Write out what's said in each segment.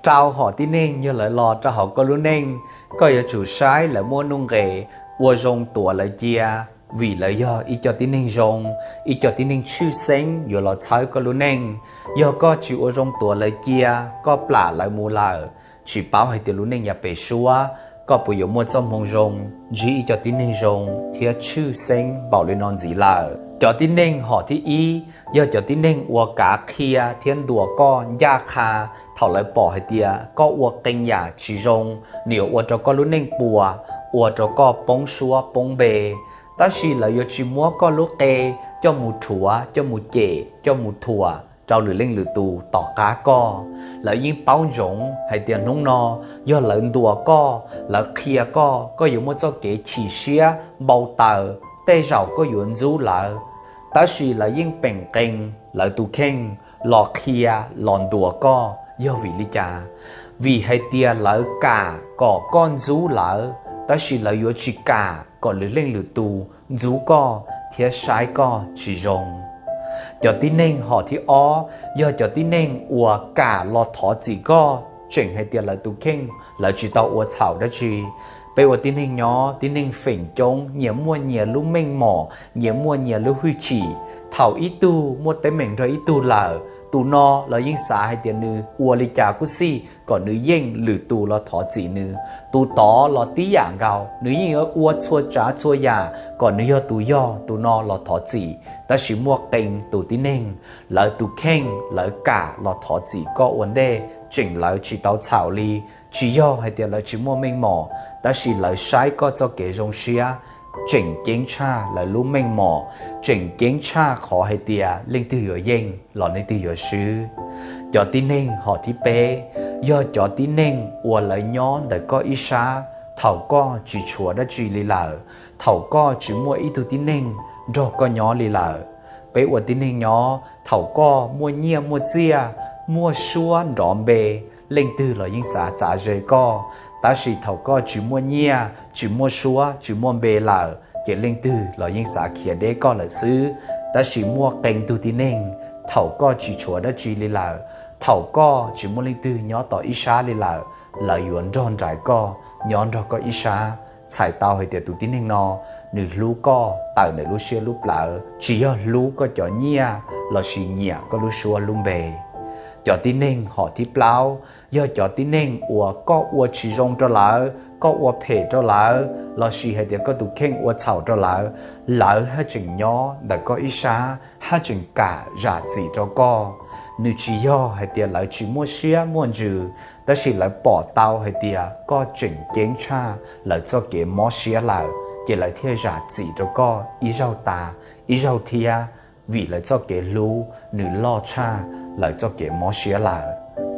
Rau hom tib neeg yog lawv los rau hauv koj lub neej, koj yuav tsum saib lawv muaj nuj nqes, ua zoo tuav lawv cia, vim lawv yog ib co tib neeg zoo, ib co tib neeg tshwj xeeb yuav los txhawb koj lub neej. Yog koj tsis ua zoo tuav lawv cia, koj plam lawv mus lawm, tsis paub hais tias lub neej yav pem suab koj puas yuav muaj txoj hmoo zoo ntsib ib co tib neeg zoo thiab tshwj xeeb npaum li no ntxiv lawm. Cov tib neeg hom thib ib yog cov tib neeg uas kav qhia thiab ntuas koj ncaj qha. Thaum lawv pom hais tias koj ua qee yam tsis zoo, nws yuav ua rau koj lub neej puas, ua rau koj poob suab poob npe. Tab sis lawv yuav tsis muab koj lub qe coj mus rhuav, coj mus cem, coj mus thuam rau lwm leej lwm tus tom qab koj. Lawv yeej paub ntsoov hais tias hnub no yog lawv ntuas koj, lawv qhia koj, koj yuav muaj txoj kev chim siab npau taws, tej zaum koj yuav ntxub lawv. Tab sis lawv yeej peem qee lawv tus kheej los qhia, los ntuas koj. Yog vim li cas? Vim hais tias lawv kam kom koj ntxub lawv, tab sis lawv yuav tsis kam kom lwm leej lwm tus ntxub koj thiab saib koj tsis zoo. Cov tib neeg hom thib ob yog cov tib neeg uas kam los thov txim koj, tseem hais tias lawv tus kheej lawv tsis tau ua txhaum dab tsi. Peb ua tib neeg nyob, tib neeg feem coob nyias muaj nyias lub meej mom, nyias muaj nyias lub hwj chim. Thaum ib tug muaj teeb meem nrog ib tug lawm, tus no los yeej xav hais tias nws ua li cas kuj xij kom nws yeej lwm tus los thov txim nws. Tus tod los tib yam nkaus, nws yeej yuav ua txhua tsav txhua yam kom nws yog tus yog tus no los thov txim. Tab sis muaj qee tus tib neeg, lawv tus kheej lawv kam los thov txim koj ua ntej, tseem lawv tsis tau txhaum li. Tsis yog hais tias lawv tsis muaj meej mom, tab sis lawv saib koj txoj kev zoo siab tseem ceeb tshaj lawv lub meej mom, tseem ceeb tshaj qhov hais tias leej twg yuav yeej los leej twg yuav swb. Cov tib neeg hom thib peb yog cov tib neeg uas lawv nyob ntawm koj ib sab thaum koj tsis tshuav dab tsi li lawm, thaum koj tsis muaj ib tug tib neeg nrog koj nyob li lawm. Peb ua tib neeg nyob, thaum koj muaj nyiaj muaj txiaj, muaj suab nrov npe, leej twg los yeej xav txav ze koj. Tab sis thaum koj tsis muaj nyiaj, tsis muaj suab, tsis muaj npe lawm, ces leej twg los yeej xav khiav deb koj lawm xwb. Tab sis muaj qee tug tib neeg, thaum koj tsis tshuav dab tsi li lawm, thaum koj tsis muaj leej twg nyob tom ib sab li lawm, lawv yuav nrog nraim koj, nyob nrog koj ib sab. Txhais tau hais tias tus tib neeg no nws hlub koj tawm ntawm lub siab lub plawv, tsis yog hlub koj cov nyiaj lossis nyiam koj lub suab lub npe. Cov tib neeg hom thib plaub yog cov tib neeg uas koj ua tsis zoo rau lawv, koj ua phem rau lawv, lossis hais tias koj tus kheej ua txhaum rau lawv, lawv haj tseem nyob ntawm koj ib sab, haj tseem kam zam txim rau koj. Nws tsis yog hais tias lawv tsis muaj siab muaj ntsws, tab sis lawv pom tau hais tias koj tseem ceeb tshaj lawv txoj kev mob siab lawm, ces lawv thiaj zam txim rau koj ib zaug tas ib zaug thiab, vim lawv txoj kev hlub nws loj tshaj lawv txoj kev mob siab lawm.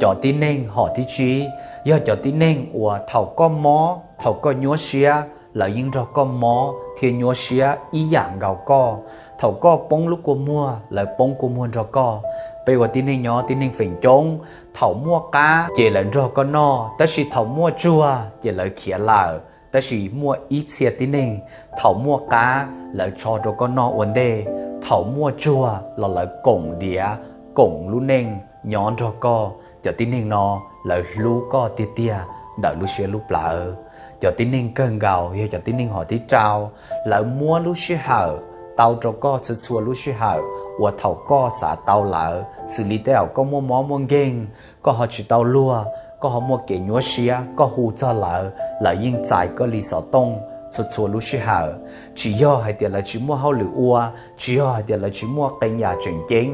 Cov tib neeg hom thib tsib yog cov tib neeg uas thaum koj mob, thaum koj nyuaj siab, lawv yeej nrog koj mob thiab nyuaj siab ib yam nkaus koj. Thaum koj poob lub kua muag, lawv poob kua muag nrog koj. Peb ua tib neeg nyob, tib neeg feem coob, thaum muaj qab ces lawv nrog koj noj, tab sis thaum muaj tsuag ces lawv khiav lawm. Tab sis muaj ib txhia tib neeg, thaum muaj qab lawv tso rau koj noj ua ntej, thaum muaj tsuag los lawv koom diav, koom lub neej nyob nrog koj. Cov tib neeg no lawv hlub koj tiag tiag ntawm lub siab lub plawv. Cov tib neeg kawg nkaus yog cov tib neeg hom thib rau, lawv muab lub sij hawm tau rau koj txhua txhua lub sij hawm uas thaum koj xav tau lawv, xws li tej zaum koj muaj mob muaj nkeeg, koj ho tsis tau luag, koj ho muaj kev nyuaj siab, koj hu txog lawv, lawv yeej txais koj li xov tooj txhua txhua lub sij hawm. Tsis yog hais tias lawv tsis muaj hauj lwm ua, tsis yog hais tias lawv tsis muaj qee yam tseem ceeb,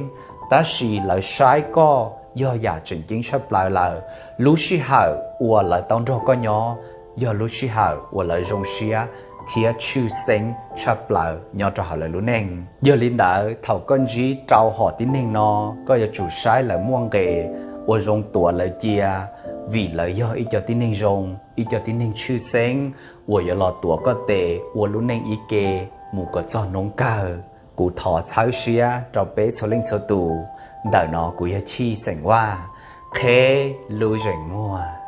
tab sis lawv saib koj yog yam tseem ceeb tshaj plaws lawm. Lub sij hawm uas lawv tau nrog koj nyob yog lub sij hawm uas lawv zoo siab thiab tshwj xeeb tshaj plaws nyob rau hauv lawv lub neej. Yog li ntawd, thaum koj ntsib rau hom tib neeg no, koj yuav tsum saib lawv muaj nqe, ua zoo tuav lawv cia, vim lawv yog ib co tib neeg zoo, ib co tib neeg tshwj xeeb uas yuav los tuav koj tes ua lub neej ib ke mus kom txog hnub kawg. Kuv thov txhawb siab rau peb txhua leej txhua tus. Ntawm no kuv yog Chij xeem Vaj, qheb lub zeem muag.